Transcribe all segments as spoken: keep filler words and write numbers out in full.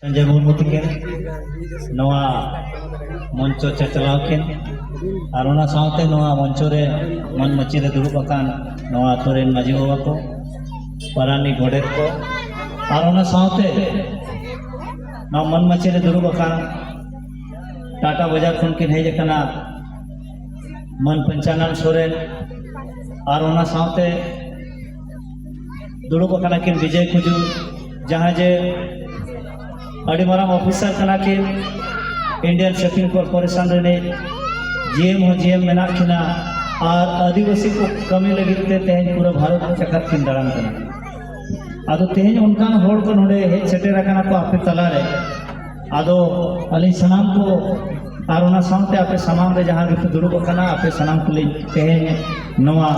ᱥᱚᱧᱡᱚᱭ ᱢᱩᱨᱢᱩ ᱛᱤᱠᱤᱱ ᱱᱚᱣᱟ ᱢᱚᱧᱪᱚ ᱪᱟᱪᱞᱟᱣ ᱠᱤᱱ, ᱟᱨ ᱚᱱᱟ ᱥᱟᱶᱛᱮ ᱱᱚᱣᱟ ᱢᱚᱧᱪᱚ ᱨᱮ ᱢᱟᱹᱱ ᱢᱟᱹᱪᱤ ᱨᱮ ᱫᱩᱲᱩᱵ ᱟᱠᱟᱱ ᱱᱚᱣᱟ ᱟᱛᱳ ᱨᱮᱱ ᱢᱟᱹᱡᱷᱤ ᱵᱟᱵᱟ ᱠᱚ, ᱯᱟᱨᱟᱱᱤᱠ, ᱜᱚᱰᱮᱛ ᱠᱚ, ᱟᱨ ᱚᱱᱟ ᱥᱟᱶᱛᱮ ᱱᱚᱣᱟ ᱢᱟᱹᱱ ᱢᱟᱹᱪᱤ ᱨᱮ ᱫᱩᱲᱩᱵ ᱟᱠᱟᱱ ᱴᱟᱴᱟ ᱵᱟᱡᱟᱨ ᱠᱷᱚᱱ ᱠᱤᱱ ᱦᱮᱡ ᱟᱠᱟᱱᱟ ᱢᱟᱹᱱ ᱯᱚᱧᱪᱟᱱᱚᱱ ᱥᱚᱨᱮᱱ, ᱟᱨ ᱚᱱᱟ ᱥᱟᱶᱛᱮ ᱫᱩᱲᱩᱵ ᱟᱠᱟᱱᱟ ᱠᱤᱱ ᱵᱤᱡᱚᱭ ᱠᱩᱡᱩᱨ, ᱡᱟᱦᱟᱸ ᱡᱮ ᱟᱹᱰᱤ ᱢᱟᱨᱟᱝ ᱚᱯᱷᱤᱥᱟᱨ ᱠᱟᱱᱟ ᱠᱤᱱ, ᱤᱱᱰᱤᱭᱟᱱ ᱥᱤᱯᱤᱝ ᱠᱚᱨᱯᱳᱨᱮᱥᱚᱱ ᱨᱤᱱᱤᱡ ᱡᱤ ᱮᱢ ᱦᱚᱸ ᱡᱤ ᱮᱢ ᱢᱮᱱᱟᱜ ᱠᱤᱱᱟ, ᱟᱨ ᱟᱹᱫᱤᱵᱟᱹᱥᱤ ᱠᱚ ᱠᱟᱹᱢᱤ ᱞᱟᱹᱜᱤᱫ ᱛᱮ ᱛᱮᱦᱮᱧ ᱯᱩᱨᱟᱹ ᱵᱷᱟᱨᱚᱛ ᱡᱟᱠᱟᱛ ᱠᱤᱱ ᱫᱟᱬᱟᱱ ᱠᱟᱱᱟ᱾ ᱟᱫᱚ ᱛᱮᱦᱮᱧ ᱚᱱᱠᱟᱱ ᱦᱚᱲ ᱠᱚ ᱱᱚᱰᱮ ᱦᱮᱡ ᱥᱮᱴᱮᱨ ᱟᱠᱟᱱᱟ ᱠᱚ ᱟᱯᱮ ᱛᱟᱞᱟᱨᱮ᱾ ᱟᱫᱚ ᱟᱹᱞᱤᱧ ᱥᱟᱱᱟᱢ ᱠᱚ ᱟᱨ ᱚᱱᱟ ᱥᱟᱶᱛᱮ ᱟᱯᱮ ᱥᱟᱢᱟᱝ ᱨᱮ ᱡᱟᱦᱟᱸ ᱜᱮᱯᱮ ᱫᱩᱲᱩᱵ ᱟᱠᱟᱱᱟ, ᱟᱯᱮ ᱥᱟᱱᱟᱢ ᱠᱚᱞᱤᱧ ᱛᱮᱦᱮᱧ ᱱᱚᱣᱟ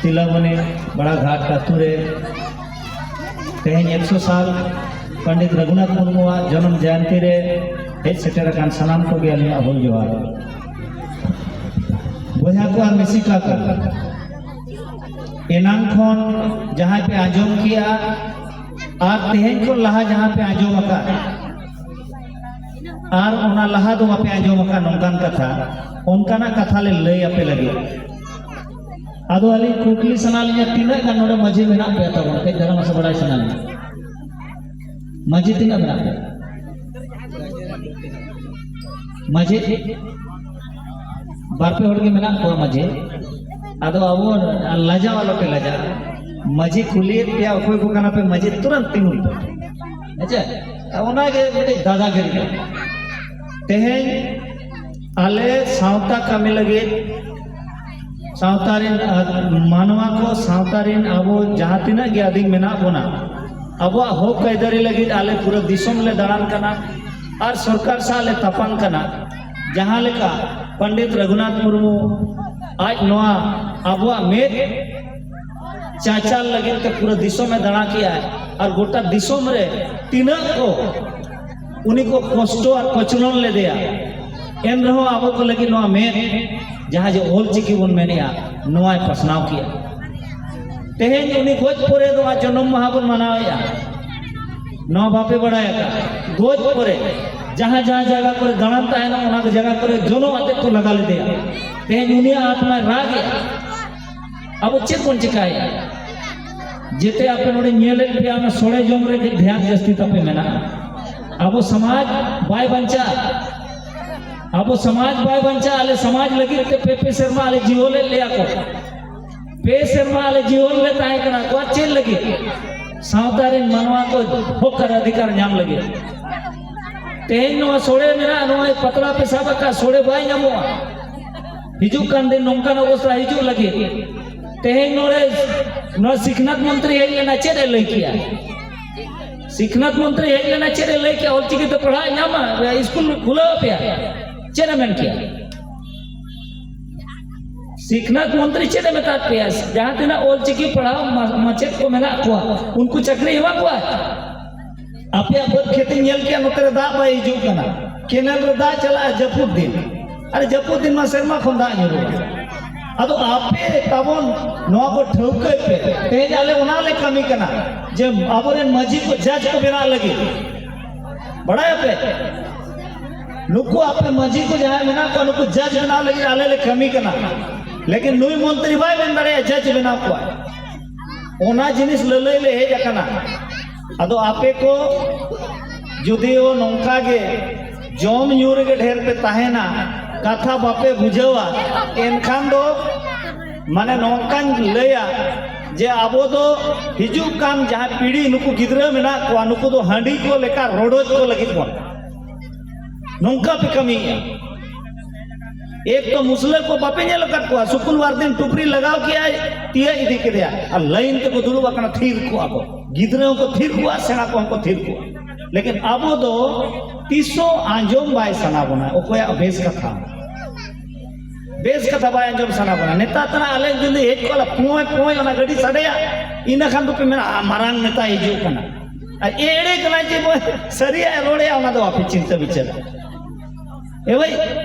ᱛᱤᱞᱟᱵᱚᱱᱤ ᱵᱟᱲᱟᱜᱷᱟᱴ ᱟᱹᱛᱩ ᱨᱮ ᱛᱮᱦᱮᱧ ᱮᱠᱥᱚ ᱥᱟᱞ ᱯᱚᱱᱰᱤᱛ ᱨᱚᱜᱷᱩᱱᱟᱛᱷ ᱢᱩᱨᱢᱩᱣᱟᱜ ᱡᱚᱱᱚᱢ ᱡᱚᱭᱚᱱᱛᱤ ᱨᱮ ᱦᱮᱡ ᱥᱮᱴᱮᱨ ᱟᱠᱟᱱ ᱥᱟᱱᱟᱢ ᱠᱚᱜᱮ ᱟᱹᱞᱤᱧᱟᱜ ᱦᱩᱞ ᱡᱚᱦᱟᱨ᱾ ᱵᱚᱭᱦᱟ ᱠᱚ ᱟᱨ ᱢᱤᱥᱤᱠᱟ ᱠᱚ, ᱮᱱᱟᱝ ᱠᱷᱚᱱ ᱡᱟᱦᱟᱸᱭ ᱯᱮ ᱟᱸᱡᱚᱢ ᱠᱮᱜᱼᱟ ᱟᱨ ᱛᱮᱦᱮᱧ ᱠᱷᱚᱱ ᱞᱟᱦᱟ ᱡᱟᱦᱟᱸ ᱯᱮ ᱟᱸᱡᱚᱢ ᱟᱠᱟᱫ, ᱟᱨ ᱚᱱᱟ ᱞᱟᱦᱟ ᱫᱚ ᱵᱟᱯᱮ ᱟᱸᱡᱚᱢ ᱟᱠᱟᱫ ᱱᱚᱝᱠᱟᱱ ᱠᱟᱛᱷᱟ, ᱚᱱᱠᱟᱱᱟᱜ ᱠᱟᱛᱷᱟ ᱞᱮ ᱞᱟᱹᱭ ᱟᱯᱮ ᱞᱟᱹᱜᱤᱫ᱾ ᱟᱫᱚ ᱟᱹᱞᱤᱧ ᱠᱩᱠᱞᱤ ᱥᱟᱱᱟ ᱞᱤᱧᱟ, ᱛᱤᱱᱟᱹᱜ ᱜᱟᱱ ᱱᱚᱰᱮ ᱢᱟᱹᱡᱷᱤ ᱢᱮᱱᱟᱜ ᱯᱮᱭᱟ ᱛᱟᱵᱚᱱ? ᱠᱟᱹᱡ ᱫᱷᱟᱨᱟ ᱢᱟᱥᱮ ᱵᱟᱲᱟᱭ ᱥᱟᱱᱟ ᱞᱤᱧᱟ, ᱢᱟᱹᱡᱷᱤ ᱛᱤᱱᱟᱹᱜ ᱢᱮᱱᱟᱜ ᱯᱮᱭᱟ? ᱢᱟᱹᱡᱷᱤ ᱵᱟᱨ ᱯᱮ ᱦᱚᱲ ᱜᱮ ᱢᱮᱱᱟᱜ ᱠᱚᱣᱟ ᱢᱟᱹᱡᱷᱤ᱾ ᱟᱫᱚ ᱟᱵᱚ ᱞᱟᱡᱟᱣ ᱟᱞᱚᱯᱮ ᱞᱟᱡᱟᱜᱼᱟ᱾ ᱢᱟᱹᱡᱷᱤ ᱠᱩᱞᱤᱭᱮᱫ ᱯᱮᱭᱟ ᱚᱠᱚᱭ ᱠᱚ ᱠᱟᱱᱟ ᱯᱮ, ᱢᱟᱹᱡᱷᱤ ᱛᱩᱨᱟᱹᱱᱛ ᱛᱤᱸᱜᱩᱱ ᱯᱮ᱾ ᱦᱮᱸᱪᱮ? ᱚᱱᱟᱜᱮ ᱢᱤᱫᱴᱤᱡ ᱫᱟᱫᱟᱜᱤᱨᱤ ᱠᱟᱱᱟ᱾ ᱛᱮᱦᱮᱧ ᱟᱞᱮ ᱥᱟᱶᱛᱟ ᱠᱟᱹᱢᱤ ᱞᱟᱹᱜᱤᱫ, ᱥᱟᱶᱛᱟ ᱨᱮᱱ, ᱟᱨ ᱢᱟᱱᱣᱟ ᱠᱚ, ᱥᱟᱶᱛᱟ ᱨᱮᱱ ᱟᱵᱚ ᱡᱟᱦᱟᱸ ᱛᱤᱱᱟᱹᱜ ᱜᱮ ᱟᱹᱫᱤᱢ ᱢᱮᱱᱟᱜ ᱵᱚᱱᱟ, ᱟᱵᱚᱣᱟᱜ ᱦᱚᱠ ᱟᱹᱭᱫᱟᱹᱨᱤ ᱞᱟᱹᱜᱤᱫ ᱟᱞᱮ ᱯᱩᱨᱟᱹ ᱫᱤᱥᱚᱢ ᱞᱮ ᱫᱟᱬᱟᱱ ᱠᱟᱱᱟ ᱟᱨ ᱥᱚᱨᱠᱟᱨ ᱥᱟᱶ ᱞᱮ ᱛᱟᱯᱟᱢ ᱠᱟᱱᱟ᱾ ᱡᱟᱦᱟᱸ ᱞᱮᱠᱟ ᱯᱚᱱᱰᱤᱛ ᱨᱚᱜᱷᱩᱱᱟᱛᱷ ᱢᱩᱨᱢᱩ ᱟᱡ ᱱᱚᱣᱟ ᱟᱵᱚᱣᱟᱜ ᱢᱮᱫ ᱪᱟᱪᱟᱞ ᱞᱟᱹᱜᱤᱫ ᱛᱮ ᱯᱩᱨᱟᱹ ᱫᱤᱥᱚᱢᱮ ᱫᱟᱬᱟ ᱠᱮᱜᱼᱟ ᱟᱨ ᱜᱚᱴᱟ ᱫᱤᱥᱚᱢ ᱨᱮ ᱛᱤᱱᱟᱹᱜ ᱠᱚ ᱩᱱᱤ ᱠᱚ ᱠᱚᱥᱴᱚ ᱟᱨ ᱠᱚᱪᱞᱚᱱ ᱞᱮᱫᱮᱭᱟ, ᱮᱱ ᱨᱮᱦᱚᱸ ᱟᱵᱚ ᱠᱚ ᱞᱟᱹᱜᱤᱫ ᱱᱚᱣᱟ ᱢᱮᱫ, ᱡᱟᱦᱟᱸ ᱡᱮ ᱚᱞ ᱪᱤᱠᱤ ᱵᱚᱱ ᱢᱮᱱᱮᱜᱼᱟ, ᱱᱚᱣᱟᱭ ᱯᱟᱥᱱᱟᱣ ᱠᱮᱜᱼᱟ᱾ ᱛᱮᱦᱮᱧ ᱩᱱᱤ ᱜᱚᱡ ᱯᱚᱨᱮ ᱫᱚ ᱟᱡ ᱡᱚᱱᱚᱢ ᱢᱟᱦᱟ ᱵᱚᱱ ᱢᱟᱱᱟᱣᱮᱜᱼᱟ᱾ ᱱᱚᱣᱟ ᱵᱟᱯᱮ ᱵᱟᱲᱟᱭ ᱟᱠᱟᱫ? ᱜᱚᱡ ᱯᱚᱨᱮ ᱡᱟᱦᱟᱸ ᱡᱟᱦᱟᱸ ᱡᱟᱭᱜᱟ ᱠᱚᱨᱮ ᱫᱟᱬᱟᱱ ᱛᱟᱦᱮᱱᱟ, ᱚᱱᱟ ᱠᱚ ᱡᱟᱭᱜᱟ ᱠᱚᱨᱮ ᱡᱚᱱᱚᱜ ᱟᱛᱮ ᱠᱚ ᱞᱟᱜᱟ ᱞᱮᱫᱮᱭᱟ᱾ ᱛᱮᱦᱮᱧ ᱩᱱᱤᱭᱟᱜ ᱟᱛᱢᱟᱭ ᱨᱟᱜ ᱮᱫᱟ᱾ ᱟᱵᱚ ᱪᱮᱫ ᱵᱚᱱ ᱪᱮᱠᱟᱭᱟ? ᱡᱮᱛᱮ ᱟᱯᱮ ᱱᱚᱰᱮ ᱧᱮᱞᱮᱫ ᱯᱮᱭᱟ, ᱚᱱᱟ ᱥᱚᱲᱮ ᱡᱚᱢ ᱨᱮ ᱫᱷᱮᱭᱟᱱ ᱡᱟᱹᱥᱛᱤ ᱛᱟᱯᱮ ᱢᱮᱱᱟᱜᱼᱟ᱾ ᱟᱵᱚ ᱥᱚᱢᱟᱡᱽ ᱵᱟᱭ ᱵᱟᱧᱪᱟᱜᱼᱟ᱾ ᱟᱵᱚ ᱥᱚᱢᱟᱡᱽ ᱵᱟᱭ ᱵᱟᱧᱪᱟᱜᱼᱟ᱾ ᱟᱞᱮ ᱥᱚᱢᱟᱡᱽ ᱞᱟᱹᱜᱤᱫ ᱛᱮ ᱯᱮ ᱯᱮ ᱥᱮᱨᱢᱟ ᱟᱞᱮ ᱡᱤᱦᱚᱞ ᱞᱮᱫ ᱞᱮᱭᱟ ᱠᱚ᱾ ᱯᱮ ᱥᱮᱨᱢᱟ ᱟᱞᱮ ᱡᱤᱦᱚᱞ ᱞᱮ ᱛᱟᱦᱮᱸ ᱠᱟᱱᱟ᱾ ᱠᱚ ᱪᱮᱫ ᱞᱟᱹᱜᱤᱫ? ᱥᱟᱶᱛᱟ ᱨᱮᱱ ᱢᱟᱱᱣᱟ ᱠᱚ ᱦᱚᱠ ᱟᱨ ᱚᱫᱷᱤᱠᱟᱨ ᱧᱟᱢ ᱞᱟᱹᱜᱤᱫ᱾ ᱛᱮᱦᱮᱧ ᱱᱚᱣᱟ ᱥᱚᱲᱮ ᱢᱮᱱᱟᱜᱼᱟ, ᱱᱚᱣᱟ ᱯᱟᱛᱲᱟ ᱯᱮ ᱥᱟᱵ ᱟᱠᱟᱫ, ᱥᱚᱲᱮ ᱵᱟᱭ ᱧᱟᱢᱚᱜᱼᱟ᱾ ᱦᱤᱡᱩᱜ ᱠᱟᱱ ᱫᱤᱱ ᱱᱚᱝᱠᱟᱱ ᱚᱵᱚᱥᱛᱟ ᱦᱤᱡᱩᱜ ᱞᱟᱹᱜᱤᱫ᱾ ᱛᱮᱦᱮᱧ ᱱᱚᱰᱮ ᱱᱚᱣᱟ ᱥᱤᱠᱷᱱᱟᱹᱛ ᱢᱚᱱᱛᱨᱤ ᱦᱮᱡ ᱞᱮᱱᱟ, ᱪᱮᱫ ᱮ ᱞᱟᱹᱭ ᱠᱮᱜᱼᱟ? ᱥᱤᱠᱷᱱᱟᱹᱛ ᱢᱚᱱᱛᱨᱤ ᱦᱮᱡ ᱞᱮᱱᱟ, ᱪᱮᱫ ᱮ ᱞᱟᱹᱭ ᱠᱮᱜᱼᱟ? ᱚᱞᱪᱤᱠᱤ ᱛᱮ ᱯᱟᱲᱦᱟᱜ ᱧᱟᱢᱟ, ᱥᱠᱩᱞ ᱠᱷᱩᱞᱟᱹᱣ ᱟᱯᱮᱭᱟ, ᱪᱮᱫ ᱮ ᱢᱮᱱ ᱠᱮᱜᱼᱟ? ᱥᱤᱠᱷᱱᱟᱹᱛ ᱢᱚᱱᱛᱨᱤ ᱪᱮᱫ ᱮ ᱢᱮᱛᱟᱫ ᱯᱮᱭᱟ? ᱡᱟᱦᱟᱸ ᱛᱤᱱᱟᱹᱜ ᱚᱞᱪᱤᱠᱤ ᱯᱟᱲᱦᱟᱣ ᱢᱟ-, ᱢᱟᱪᱮᱫ ᱠᱚ ᱢᱮᱱᱟᱜ ᱠᱚᱣᱟ, ᱩᱱᱠᱩ ᱪᱟᱹᱠᱨᱤ ᱮᱢᱟ ᱠᱚᱣᱟ᱾ ᱟᱯᱮᱭᱟᱜ ᱵᱟᱹᱫᱽ ᱠᱷᱮᱛ ᱤᱧ ᱧᱮᱞ ᱠᱮᱜᱼᱟ, ᱱᱚᱛᱮ ᱨᱮ ᱫᱟᱜ ᱵᱟᱭ ᱦᱤᱡᱩᱜ ᱠᱟᱱᱟ᱾ ᱠᱮᱱᱮᱞ ᱨᱮ ᱫᱟᱜ ᱪᱟᱞᱟᱜᱼᱟ ᱡᱟᱹᱯᱩᱫ ᱫᱤᱱ, ᱟᱨ ᱡᱟᱹᱯᱩᱫ ᱫᱤᱱ ᱢᱟ ᱥᱮᱨᱢᱟ ᱠᱷᱚᱱ ᱫᱟᱜ ᱧᱩᱨᱩᱜᱼᱟ᱾ ᱟᱫᱚ ᱟᱯᱮ ᱛᱟᱵᱚᱱ ᱱᱚᱣᱟ ᱠᱚ ᱴᱷᱟᱹᱣᱠᱟᱹᱭ ᱯᱮ᱾ ᱛᱮᱦᱮᱧ ᱟᱞᱮ ᱚᱱᱟ ᱞᱮ ᱠᱟᱹᱢᱤ ᱠᱟᱱᱟ ᱡᱮ ᱟᱵᱚᱨᱮᱱ ᱢᱟᱹᱡᱷᱤ ᱠᱚ ᱡᱟᱡᱽ ᱠᱚ ᱵᱮᱱᱟᱣ ᱞᱟᱹᱜᱤᱫ᱾ ᱵᱟᱲᱟᱭᱟᱯᱮ, ᱱᱩᱠᱩ ᱟᱯᱮ ᱢᱟᱹᱡᱷᱤ ᱠᱚ ᱡᱟᱦᱟᱸᱭ ᱢᱮᱱᱟᱜ ᱠᱚᱣᱟ, ᱱᱩᱠᱩ ᱡᱟᱡᱽ ᱵᱮᱱᱟᱣ ᱞᱟᱹᱜᱤᱫ ᱟᱞᱮ ᱞᱮ ᱠᱟᱹᱢᱤ ᱠᱟᱱᱟ᱾ ᱞᱮᱠᱤᱱ ᱱᱩᱭ ᱢᱚᱱᱛᱨᱤ ᱵᱟᱭ ᱢᱮᱱ ᱫᱟᱲᱮᱭᱟᱜᱼᱟ ᱡᱟᱡᱽ ᱵᱮᱱᱟᱣ ᱠᱚᱣᱟ᱾ ᱚᱱᱟ ᱡᱤᱱᱤᱥ ᱞᱟᱹᱞᱟᱹᱭ ᱞᱮ ᱦᱮᱡ ᱟᱠᱟᱱᱟ᱾ ᱟᱫᱚ ᱟᱯᱮ ᱠᱚ ᱡᱩᱫᱤᱭᱳ ᱱᱚᱝᱠᱟ ᱜᱮ ᱡᱚᱢ ᱧᱩ ᱨᱮᱜᱮ ᱰᱷᱮᱨ ᱯᱮ ᱛᱟᱦᱮᱱᱟ, ᱠᱟᱛᱷᱟ ᱵᱟᱯᱮ ᱵᱩᱡᱷᱟᱹᱣᱟ, ᱮᱱᱠᱷᱟᱱ ᱫᱚ ᱢᱟᱱᱮ ᱱᱚᱝᱠᱟᱧ ᱞᱟᱹᱭᱟ ᱡᱮ ᱟᱵᱚ ᱫᱚ ᱦᱤᱡᱩᱜ ᱠᱟᱱ ᱡᱟᱦᱟᱸ ᱯᱤᱲᱦᱤ, ᱱᱩᱠᱩ ᱜᱤᱫᱽᱨᱟᱹ ᱢᱮᱱᱟᱜ ᱠᱚᱣᱟ, ᱱᱩᱠᱩ ᱫᱚ ᱦᱟᱺᱰᱤ ᱠᱚ ᱞᱮᱠᱟ ᱨᱚᱰᱚᱡ ᱠᱚ ᱞᱟᱹᱜᱤᱫ ᱵᱚᱱ ᱱᱚᱝᱠᱟ ᱯᱮ ᱠᱟᱹᱢᱤᱭᱮᱫᱼᱟ᱾ ᱮᱠ ᱛᱚ ᱢᱩᱥᱞᱟᱹ ᱠᱚ ᱵᱟᱯᱮ ᱧᱮᱞ ᱟᱠᱟᱫ ᱠᱚᱣᱟ, ᱥᱩᱠᱩᱞ ᱵᱟᱨ ᱫᱤᱱ ᱴᱩᱯᱨᱤ ᱞᱟᱜᱟᱣ ᱠᱮᱜᱼᱟᱭ, ᱛᱤᱭᱟᱹ ᱤᱫᱤ ᱠᱮᱫᱮᱭᱟ, ᱟᱨ ᱞᱟᱭᱤᱱ ᱛᱮᱠᱚ ᱫᱩᱲᱩᱵ ᱟᱠᱟᱱᱟ, ᱛᱷᱤᱨ ᱠᱚᱜᱼᱟ ᱠᱚ, ᱜᱤᱫᱽᱨᱟᱹ ᱦᱚᱸᱠᱚ ᱛᱷᱤᱨ ᱠᱚᱜᱼᱟ, ᱥᱮᱬᱟ ᱠᱚᱦᱚᱸ ᱠᱚ ᱛᱷᱤᱨ ᱠᱚᱜᱼᱟ᱾ ᱞᱮᱠᱤᱱ ᱟᱵᱚ ᱫᱚ ᱛᱤᱥ ᱦᱚᱸ ᱟᱸᱡᱚᱢ ᱵᱟᱭ ᱥᱟᱱᱟ ᱵᱚᱱᱟ ᱚᱠᱚᱭᱟᱜ ᱵᱮᱥ ᱠᱟᱛᱷᱟ᱾ ᱵᱮᱥ ᱠᱟᱛᱷᱟ ᱵᱟᱭ ᱟᱸᱡᱚᱢ ᱥᱟᱱᱟ ᱵᱚᱱᱟ᱾ ᱱᱮᱛᱟᱨ ᱛᱟᱱᱟ ᱟᱞᱮ ᱡᱩᱫᱤ ᱦᱮᱡ ᱠᱚᱜ ᱞᱮ ᱯᱩᱸᱭ ᱯᱩᱸᱭ ᱚᱱᱟ ᱜᱟᱹᱰᱤ ᱥᱟᱰᱮᱭᱟ, ᱤᱱᱟᱹ ᱠᱷᱟᱱ ᱫᱚᱯᱮ ᱢᱮᱱᱟ, "ᱟ, ᱢᱟᱨᱟᱝ ᱱᱮᱛᱟ ᱦᱤᱡᱩᱜ ᱠᱟᱱᱟ᱾" ᱟᱨ ᱮᱲᱮ ᱠᱟᱱᱟᱭ ᱪᱮ ᱵᱟᱝ, ᱥᱟᱹᱨᱤᱭᱟᱜ ᱮ ᱨᱚᱲᱮᱭᱟ, ᱚᱱᱟ ᱫᱚ ᱵᱟᱯᱮ ᱪᱤᱱᱛᱟᱹ ᱵᱤᱪᱟᱹᱨᱟ᱾ ᱮ ᱵᱷᱟᱹᱭ,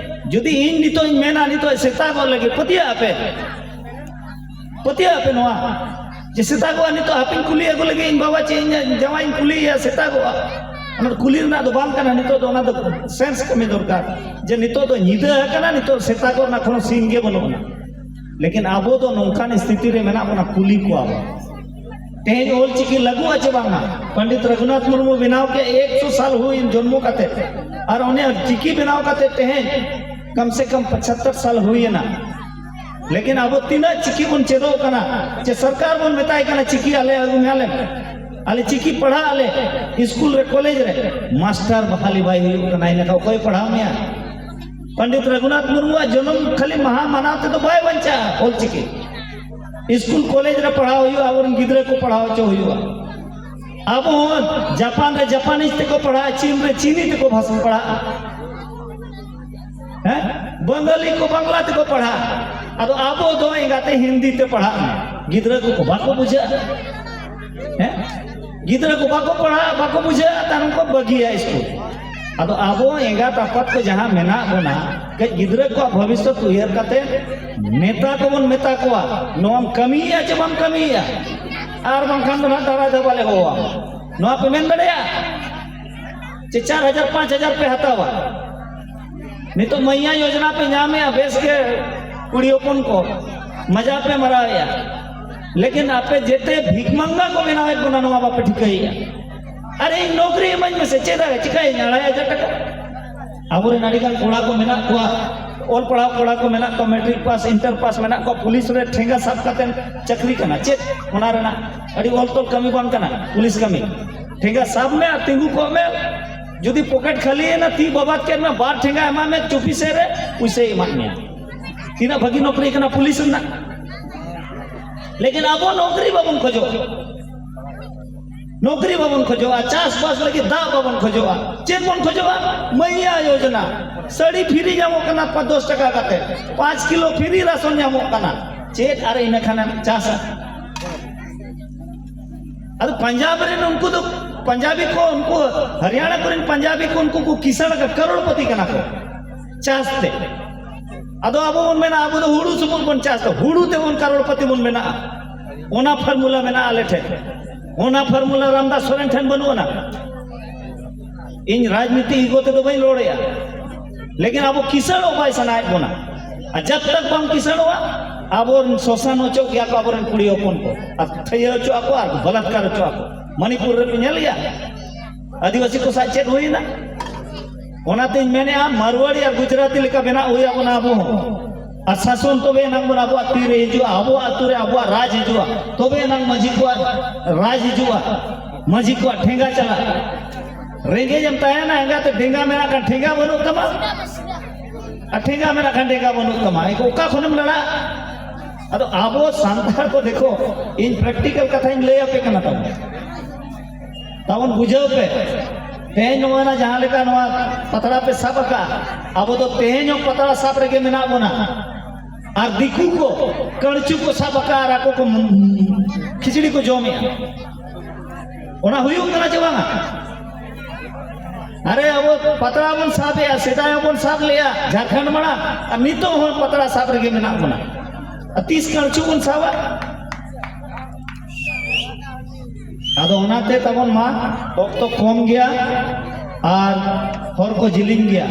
ᱡᱩᱫᱤ ᱤᱧ ᱱᱤᱛᱚᱜ ᱤᱧ ᱢᱮᱱᱟ, ᱱᱤᱛᱚᱜ ᱥᱮᱛᱟᱜᱚᱜ ᱞᱟᱹᱜᱤᱫ, ᱯᱟᱹᱛᱭᱟᱹᱜ ᱟᱯᱮ? ᱯᱟᱹᱛᱭᱟᱹᱜ ᱟᱯᱮ ᱱᱚᱣᱟ? ᱡᱮ ᱥᱮᱛᱟᱜᱚᱜᱼᱟ, ᱱᱤᱛᱚᱜ ᱦᱟᱯᱮᱧ ᱠᱩᱞᱤ ᱟᱹᱜᱩ ᱞᱮᱜᱮ ᱤᱧ ᱵᱟᱵᱟ, ᱪᱮᱫ ᱤᱧ ᱡᱟᱶᱟᱭᱤᱧ ᱠᱩᱞᱤᱭᱮᱭᱟ, ᱥᱮᱛᱟᱜᱚᱜᱼᱟ᱾ ᱚᱱᱟ ᱫᱚ ᱠᱩᱞᱤ ᱨᱮᱱᱟᱜ ᱫᱚ ᱵᱟᱝ ᱠᱟᱱᱟ, ᱱᱤᱛᱚᱜ ᱫᱚ ᱚᱱᱟ ᱫᱚ ᱥᱮᱱᱥ ᱠᱟᱹᱢᱤ ᱫᱚᱨᱠᱟᱨ, ᱡᱮ ᱱᱤᱛᱚᱜ ᱫᱚ ᱧᱤᱫᱟᱹ ᱟᱠᱟᱱᱟ, ᱱᱤᱛᱚᱜ ᱥᱮᱛᱟᱜᱚᱜ ᱨᱮᱱᱟᱜ ᱠᱳᱱᱳ ᱥᱤᱱ ᱜᱮ ᱵᱟᱹᱱᱩᱜ ᱟᱱᱟ᱾ ᱞᱮᱠᱤᱱ ᱟᱵᱚ ᱫᱚ ᱱᱚᱝᱠᱟᱱ ᱥᱛᱷᱤᱛᱤ ᱨᱮ ᱢᱮᱱᱟᱜ ᱵᱚᱱᱟ, ᱠᱩᱞᱤ ᱠᱚᱣᱟ ᱵᱚᱱ, ᱛᱮᱦᱮᱧ ᱚᱞ ᱪᱤᱠᱤ ᱞᱟᱹᱜᱩᱜᱼᱟ ᱪᱮ ᱵᱟᱝᱟ? ᱯᱚᱱᱰᱤᱛ ᱨᱚᱜᱷᱩᱱᱟᱛᱷ ᱢᱩᱨᱢᱩ ᱵᱮᱱᱟᱣ ᱠᱮᱫ ᱮᱠᱥᱚ ᱥᱟᱞ ᱦᱩᱭᱮᱱ ᱡᱚᱱᱢᱚ ᱠᱟᱛᱮ, ᱟᱨ ᱚᱱᱮ ᱪᱤᱠᱤ ᱵᱮᱱᱟᱣ ᱠᱟᱛᱮ ᱛᱮᱦᱮᱧ ᱠᱚᱢ ᱥᱮ ᱠᱚᱢ ᱯᱚᱪᱟᱛᱛᱚᱨ ᱥᱟᱞ ᱦᱩᱭᱮᱱᱟ᱾ ᱞᱮᱠᱤᱱ ᱟᱵᱚ ᱛᱤᱱᱟᱹᱜ ᱪᱤᱠᱤ ᱵᱚᱱ ᱪᱮᱫᱚᱜ ᱠᱟᱱᱟ, ᱪᱮ ᱥᱚᱨᱠᱟᱨ ᱵᱚᱱ ᱢᱮᱛᱟᱭ ᱠᱟᱱᱟ, ᱪᱤᱠᱤ ᱟᱞᱮ ᱟᱹᱜᱩ ᱧᱟᱞᱮᱢ, ᱟᱞᱮ ᱪᱤᱠᱤ ᱯᱟᱲᱦᱟᱜ ᱟᱞᱮ, ᱥᱠᱩᱞ ᱨᱮ, ᱠᱚᱞᱮᱡᱽ ᱨᱮ, ᱢᱟᱥᱴᱟᱨ ᱵᱟᱦᱟᱞᱤ ᱵᱟᱭ ᱦᱩᱭᱩᱜ ᱠᱟᱱᱟ, ᱤᱱᱟᱹ ᱠᱷᱟᱱ ᱚᱠᱚᱭ ᱯᱟᱲᱦᱟᱣ ᱢᱮᱭᱟ? ᱯᱚᱱᱰᱤᱛ ᱨᱚᱜᱷᱩᱱᱟᱛᱷ ᱢᱩᱨᱢᱩᱣᱟᱜ ᱡᱚᱱᱚᱢ ᱠᱷᱟᱹᱞᱤ ᱢᱟᱦᱟ ᱢᱟᱱᱟᱣ ᱛᱮᱫᱚ ᱵᱟᱭ ᱵᱟᱧᱪᱟᱜᱼᱟ ᱚᱞ ᱪᱤᱠᱤ᱾ ᱥᱠᱩᱞ ᱠᱚᱞᱮᱡᱽ ᱨᱮ ᱯᱟᱲᱦᱟᱣ ᱦᱩᱭᱩᱜᱼᱟ, ᱟᱵᱚᱨᱮᱱ ᱜᱤᱫᱽᱨᱟᱹ ᱠᱚ ᱯᱟᱲᱦᱟᱣ ᱦᱚᱪᱚ ᱦᱩᱭᱩᱜᱼᱟ᱾ ᱟᱵᱚ ᱦᱚᱸ ᱡᱟᱯᱟᱱ ᱨᱮ ᱡᱟᱯᱟᱱᱤᱡ ᱛᱮᱠᱚ ᱯᱟᱲᱦᱟᱜᱼᱟ, ᱪᱤᱱ ᱨᱮ ᱪᱤᱱᱤ ᱛᱮᱠᱚ ᱵᱷᱟᱥᱟ ᱯᱟᱲᱦᱟᱜᱼᱟ, ᱦᱮᱸ, ᱵᱟᱝᱜᱟᱞᱤ ᱠᱚ ᱵᱟᱝᱞᱟ ᱛᱮᱠᱚ ᱯᱟᱲᱦᱟᱜᱼᱟ᱾ ᱟᱫᱚ ᱟᱵᱚ ᱫᱚ ᱮᱸᱜᱟᱛᱮ ᱦᱤᱱᱫᱤ ᱛᱮ ᱯᱟᱲᱦᱟᱜ ᱢᱮ, ᱜᱤᱫᱽᱨᱟᱹ ᱠᱚᱠᱚ ᱵᱟᱠᱚ ᱵᱩᱡᱷᱟᱹᱜᱼᱟ, ᱦᱮᱸ, ᱜᱤᱫᱽᱨᱟᱹ ᱠᱚ ᱵᱟᱠᱚ ᱯᱟᱲᱦᱟᱜᱼᱟ, ᱵᱟᱠᱚ ᱵᱩᱡᱷᱟᱹᱜᱼᱟ, ᱛᱟᱭᱱᱚᱢ ᱠᱚ ᱵᱟᱹᱜᱤᱭᱟ ᱥᱠᱩᱞ᱾ ᱟᱫᱚ ᱟᱵᱚ ᱮᱸᱜᱟᱛ ᱟᱯᱟᱛ ᱠᱚ ᱡᱟᱦᱟᱸ ᱢᱮᱱᱟᱜ ᱵᱚᱱᱟ, ᱠᱟᱹᱡ ᱜᱤᱫᱽᱨᱟᱹ ᱠᱚᱣᱟᱜ ᱵᱷᱚᱵᱤᱥᱥᱚᱛ ᱩᱭᱦᱟᱹᱨ ᱠᱟᱛᱮ ᱱᱮᱛᱟ ᱠᱚᱵᱚᱱ ᱢᱮᱛᱟ ᱠᱚᱣᱟ, ᱱᱚᱣᱟᱢ ᱠᱟᱹᱢᱤᱭᱮᱫᱼᱟ ᱪᱮ ᱵᱟᱢ ᱠᱟᱹᱢᱤᱭᱮᱫᱼᱟ? ᱟᱨ ᱵᱟᱝᱠᱷᱟᱱ ᱫᱚ ᱱᱟᱦᱟᱜ ᱰᱟᱸᱰᱟ ᱫᱷᱟᱵᱟ ᱞᱮ ᱦᱚᱦᱚᱣᱟᱢᱟ᱾ ᱱᱚᱣᱟ ᱯᱮ ᱢᱮᱱ ᱫᱟᱲᱮᱭᱟᱜᱼᱟ? ᱪᱮ ᱪᱟᱨ ᱦᱟᱡᱟᱨ ᱯᱟᱸᱪ ᱦᱟᱡᱟᱨ ᱯᱮ ᱦᱟᱛᱟᱣᱟ? ᱱᱤᱛᱚᱜ ᱢᱟᱹᱭᱟ ᱭᱳᱡᱚᱱᱟ ᱯᱮ ᱧᱟᱢᱮᱜᱼᱟ, ᱵᱮᱥ ᱜᱮ, ᱠᱩᱲᱤ ᱦᱚᱯᱚᱱ ᱠᱚ ᱢᱟᱡᱟ ᱯᱮ ᱢᱟᱨᱟᱣᱮᱜᱼᱟ, ᱞᱮᱠᱤᱱ ᱟᱯᱮ ᱡᱮᱛᱮ ᱵᱷᱤᱠ ᱢᱟᱝᱜᱟ ᱠᱚ ᱵᱮᱱᱟᱣᱮᱫ ᱵᱚᱱᱟ, ᱱᱚᱣᱟ ᱵᱟᱯᱮ ᱴᱷᱤᱠᱟᱹᱭᱮᱜᱼᱟ᱾ ᱟᱨᱮ, ᱤᱧ ᱱᱚᱠᱨᱤ ᱤᱢᱟᱹᱧ ᱢᱮᱥᱮ, ᱪᱮᱫ ᱟᱨ ᱪᱤᱠᱟᱹᱭᱟᱹᱧ ᱟᱲᱟᱭ ᱦᱟᱡᱟᱨ ᱴᱟᱠᱟ? ᱟᱵᱚᱨᱮᱱ ᱟᱹᱰᱤᱜᱟᱱ ᱠᱚᱲᱟ ᱠᱚ ᱢᱮᱱᱟᱜ ᱠᱚᱣᱟ, ᱚᱞ ᱯᱟᱲᱦᱟᱣ ᱠᱚᱲᱟ ᱠᱚ ᱢᱮᱱᱟᱜ ᱠᱚᱣᱟ, ᱢᱮᱴᱨᱤᱠ ᱯᱟᱥ, ᱤᱱᱴᱟᱨ ᱯᱟᱥ ᱢᱮᱱᱟᱜ ᱠᱚᱣᱟ, ᱯᱩᱞᱤᱥ ᱨᱮ ᱴᱷᱮᱸᱜᱟ ᱥᱟᱵ ᱠᱟᱛᱮ ᱪᱟᱹᱠᱨᱤ ᱠᱟᱱᱟ᱾ ᱪᱮᱫ ᱚᱱᱟ ᱨᱮᱱᱟᱜ ᱟᱹᱰᱤ ᱚᱞ ᱛᱚᱞ ᱠᱟᱹᱢᱤ ᱵᱟᱝ ᱠᱟᱱᱟ, ᱯᱩᱞᱤᱥ ᱠᱟᱹᱢᱤ? ᱴᱷᱮᱸᱜᱟ ᱥᱟᱵ ᱢᱮ ᱟᱨ ᱛᱤᱸᱜᱩ ᱠᱚᱜ ᱢᱮ᱾ ᱡᱩᱫᱤ ᱯᱚᱠᱮᱴ ᱠᱷᱟᱹᱞᱤᱭᱮᱱᱟ, ᱛᱤ ᱵᱟᱵᱟᱫ ᱠᱮᱫ ᱢᱮ, ᱵᱟᱨ ᱴᱷᱮᱸᱜᱟ ᱮᱢᱟᱜ ᱢᱮ ᱪᱩᱯᱤ ᱥᱮᱫ ᱨᱮ, ᱯᱩᱭᱥᱟᱹᱭ ᱮᱢᱟᱜ ᱢᱮᱭᱟ᱾ ᱛᱤᱱᱟᱹᱜ ᱵᱷᱟᱹᱜᱤ ᱱᱚᱠᱨᱤ ᱠᱟᱱᱟ ᱯᱩᱞᱤᱥ ᱨᱮᱱᱟᱜ᱾ ᱞᱮᱠᱤᱱ ᱟᱵᱚ ᱱᱚᱠᱨᱤ ᱵᱟᱵᱚᱱ ᱠᱷᱚᱡᱚᱜᱼᱟ, ᱱᱚᱠᱨᱤ ᱵᱟᱵᱚᱱ ᱠᱷᱚᱡᱚᱜᱼᱟ, ᱪᱟᱥᱵᱟᱥ ᱞᱟᱹᱜᱤᱫ ᱫᱟᱜ ᱵᱟᱵᱚᱱ ᱠᱷᱚᱡᱚᱜᱼᱟ᱾ ᱪᱮᱫ ᱵᱚᱱ ᱠᱷᱚᱡᱚᱜᱼᱟ? ᱢᱟᱹᱭᱟ ᱭᱳᱡᱚᱱᱟ, ᱥᱟᱹᱲᱤ ᱯᱷᱤᱨᱤ ᱧᱟᱢᱚᱜ ᱠᱟᱱᱟ ᱯᱟᱸᱪ ᱫᱚᱥ ᱴᱟᱠᱟ ᱠᱟᱛᱮ, ᱯᱟᱸᱪ ᱠᱤᱞᱳ ᱯᱷᱤᱨᱤ ᱨᱟᱥᱚᱱ ᱧᱟᱢᱚᱜ ᱠᱟᱱᱟ᱾ ᱪᱮᱫ ᱟᱨ ᱤᱱᱟᱹ ᱠᱷᱟᱱᱮᱢ ᱪᱟᱥᱟ? ᱟᱫᱚ ᱯᱟᱧᱡᱟᱵᱽ ᱨᱮᱱ ᱩᱱᱠᱩ ᱫᱚ, ᱯᱟᱧᱡᱟᱵᱤ ᱠᱚ, ᱩᱱᱠᱩ ᱦᱚᱨᱤᱭᱟᱱᱟ ᱠᱚᱨᱮᱱ ᱯᱟᱧᱡᱟᱵᱤ ᱠᱚ, ᱩᱱᱠᱩ ᱠᱚ ᱠᱤᱥᱟᱬ ᱠᱟ-, ᱠᱟᱨᱳᱲᱯᱚᱛᱤ ᱠᱟᱱᱟ ᱠᱚ ᱪᱟᱥ ᱛᱮ᱾ ᱟᱫᱚ ᱟᱵᱚ ᱵᱚᱱ ᱢᱮᱱᱟ, ᱟᱵᱚ ᱫᱚ ᱦᱩᱲᱩ ᱥᱩᱢᱩᱝ ᱵᱚᱱ ᱪᱟᱥ ᱛᱮ, ᱦᱩᱲᱩ ᱛᱮᱵᱚᱱ ᱠᱟᱨᱳᱲᱯᱚᱛᱤ ᱵᱚᱱ ᱵᱮᱱᱟᱜᱼᱟ᱾ ᱚᱱᱟ ᱯᱷᱚᱨᱢᱩᱞᱟ ᱢᱮᱱᱟᱜᱼᱟ ᱟᱞᱮ ᱴᱷᱮᱱ᱾ ᱚᱱᱟ ᱯᱷᱚᱨᱢᱩᱞᱟ ᱨᱟᱢᱫᱟᱥ ᱥᱚᱨᱮᱱ ᱴᱷᱮᱱ ᱵᱟᱹᱱᱩᱜ ᱟᱱᱟ᱾ ᱤᱧ ᱨᱟᱡᱽᱱᱤᱛᱤ ᱤᱜᱳ ᱛᱮᱫᱚ ᱵᱟᱹᱧ ᱨᱚᱲᱮᱜᱼᱟ, ᱞᱮᱠᱤᱱ ᱟᱵᱚ ᱠᱤᱥᱟᱹᱬᱚᱜ ᱵᱟᱭ ᱥᱟᱱᱟᱭᱮᱫ ᱵᱚᱱᱟ᱾ ᱟᱨ ᱡᱟᱵ ᱛᱟᱠ ᱵᱟᱢ ᱠᱤᱥᱟᱹᱬᱚᱜᱼᱟ, ᱟᱵᱚᱨᱮᱱ ᱥᱳᱥᱟᱱ ᱦᱚᱪᱚᱜ ᱜᱮᱭᱟ ᱠᱚ ᱟᱵᱚᱨᱮᱱ ᱠᱩᱲᱤ ᱦᱚᱯᱚᱱ ᱠᱚ, ᱟᱨ ᱛᱷᱟᱹᱭᱟᱹ ᱦᱚᱪᱚᱜ ᱟᱠᱚ, ᱟᱨ ᱵᱚᱞᱟᱛᱠᱟᱨ ᱦᱚᱪᱚᱜ ᱟᱠᱚ᱾ ᱢᱚᱱᱤᱯᱩᱨ ᱨᱮᱯᱮ ᱧᱮᱞ ᱜᱮᱭᱟ, ᱟᱹᱫᱤᱵᱟᱹᱥᱤ ᱠᱚ ᱥᱟᱶ ᱪᱮᱫ ᱦᱩᱭᱱᱟ? ᱚᱱᱟᱛᱤᱧ ᱢᱮᱱᱮᱫᱼᱟ, ᱢᱟᱨᱣᱟᱲᱤ ᱟᱨ ᱜᱩᱡᱽᱨᱟᱴᱤ ᱞᱮᱠᱟ ᱵᱮᱱᱟᱜ ᱦᱩᱭ ᱟᱵᱚᱱᱟ ᱟᱵᱚ ᱦᱚᱸ᱾ ᱟᱨ ᱥᱟᱥᱚᱱ ᱛᱚᱵᱮ ᱮᱱᱟᱝ ᱵᱚᱱ ᱟᱵᱚᱣᱟᱜ ᱛᱤᱨᱮ ᱦᱤᱡᱩᱜᱼᱟ, ᱟᱵᱚᱣᱟᱜ ᱟᱹᱛᱩ ᱨᱮ ᱟᱵᱚᱣᱟᱜ ᱨᱟᱡᱽ ᱦᱤᱡᱩᱜᱼᱟ, ᱛᱚᱵᱮ ᱮᱱᱟᱝ ᱢᱟᱹᱡᱷᱤ ᱠᱚᱣᱟᱜ ᱨᱟᱡᱽ ᱦᱤᱡᱩᱜᱼᱟ, ᱢᱟᱹᱡᱷᱤ ᱠᱚᱣᱟᱜ ᱴᱷᱮᱸᱜᱟ ᱪᱟᱞᱟᱜᱼᱟ᱾ ᱨᱮᱸᱜᱮᱡ ᱮᱢ ᱛᱟᱦᱮᱱᱟ ᱮᱸᱜᱟᱛᱮ, ᱰᱮᱸᱜᱟ ᱢᱮᱱᱟᱜ ᱠᱷᱟᱱ ᱴᱷᱮᱸᱜᱟ ᱵᱟᱹᱱᱩᱜ ᱛᱟᱢᱟ, ᱟᱨ ᱴᱷᱮᱸᱜᱟ ᱢᱮᱱᱟᱜ ᱠᱷᱟᱱ ᱰᱮᱸᱜᱟ ᱵᱟᱹᱱᱩᱜ ᱛᱟᱢᱟ, ᱚᱠᱟ ᱠᱷᱚᱱᱮᱢ ᱞᱟᱲᱟᱜᱼᱟ? ᱟᱫᱚ ᱟᱵᱚ ᱥᱟᱱᱛᱟᱲ ᱠᱚ ᱫᱮᱠᱷᱚ, ᱤᱧ ᱯᱨᱮᱠᱴᱤᱠᱟᱞ ᱠᱟᱛᱷᱟᱧ ᱞᱟᱹᱭ ᱟᱯᱮ ᱠᱟᱱᱟ ᱛᱟᱵᱚᱱ᱾ ᱛᱟᱵᱚᱱ ᱵᱩᱡᱷᱟᱹᱣ ᱯᱮ, ᱛᱮᱦᱮᱧ ᱱᱚᱜᱼᱚᱭ ᱱᱟ ᱡᱟᱦᱟᱸ ᱞᱮᱠᱟ ᱱᱚᱣᱟ ᱯᱟᱛᱲᱟ ᱯᱮ ᱥᱟᱵ ᱟᱠᱟᱫ, ᱟᱵᱚ ᱫᱚ ᱛᱮᱦᱮᱧ ᱦᱚᱸ ᱯᱟᱛᱲᱟ ᱥᱟᱵ ᱨᱮᱜᱮ ᱢᱮᱱᱟᱜ ᱵᱚᱱᱟ᱾ ᱟᱨ ᱫᱤᱠᱩ ᱠᱚ ᱠᱟᱹᱲᱪᱩ ᱠᱚ ᱥᱟᱵ ᱟᱠᱟᱫ ᱟᱨ ᱟᱠᱚ ᱠᱚ ᱠᱷᱤᱪᱲᱤ ᱠᱚ ᱡᱚᱢᱮᱜᱼᱟ᱾ ᱚᱱᱟ ᱦᱩᱭᱩᱜ ᱠᱟᱱᱟ ᱪᱮ ᱵᱟᱝᱟ? ᱟᱨᱮ, ᱟᱵᱚ ᱯᱟᱛᱲᱟ ᱵᱚᱱ ᱥᱟᱵᱮᱜᱼᱟ, ᱥᱮᱫᱟᱭ ᱦᱚᱸᱵᱚᱱ ᱥᱟᱵ ᱞᱮᱜᱼᱟ ᱡᱷᱟᱲᱠᱷᱚᱸᱰ ᱢᱟᱲᱟᱝ, ᱟᱨ ᱱᱤᱛᱚᱜ ᱦᱚᱸ ᱯᱟᱛᱲᱟ ᱥᱟᱵ ᱨᱮᱜᱮ ᱢᱮᱱᱟᱜ ᱵᱚᱱᱟ᱾ ᱟᱨ ᱛᱤᱥ ᱠᱟᱹᱲᱪᱩ ᱵᱚᱱ ᱥᱟᱵᱟ? ᱟᱫᱚ ᱚᱱᱟᱛᱮ ᱛᱟᱵᱚᱱ ᱢᱟ ᱚᱠᱛᱚ ᱠᱚᱢ ᱜᱮᱭᱟ ᱟᱨ ᱦᱚᱨ ᱠᱚ ᱡᱤᱞᱤᱧ ᱜᱮᱭᱟ᱾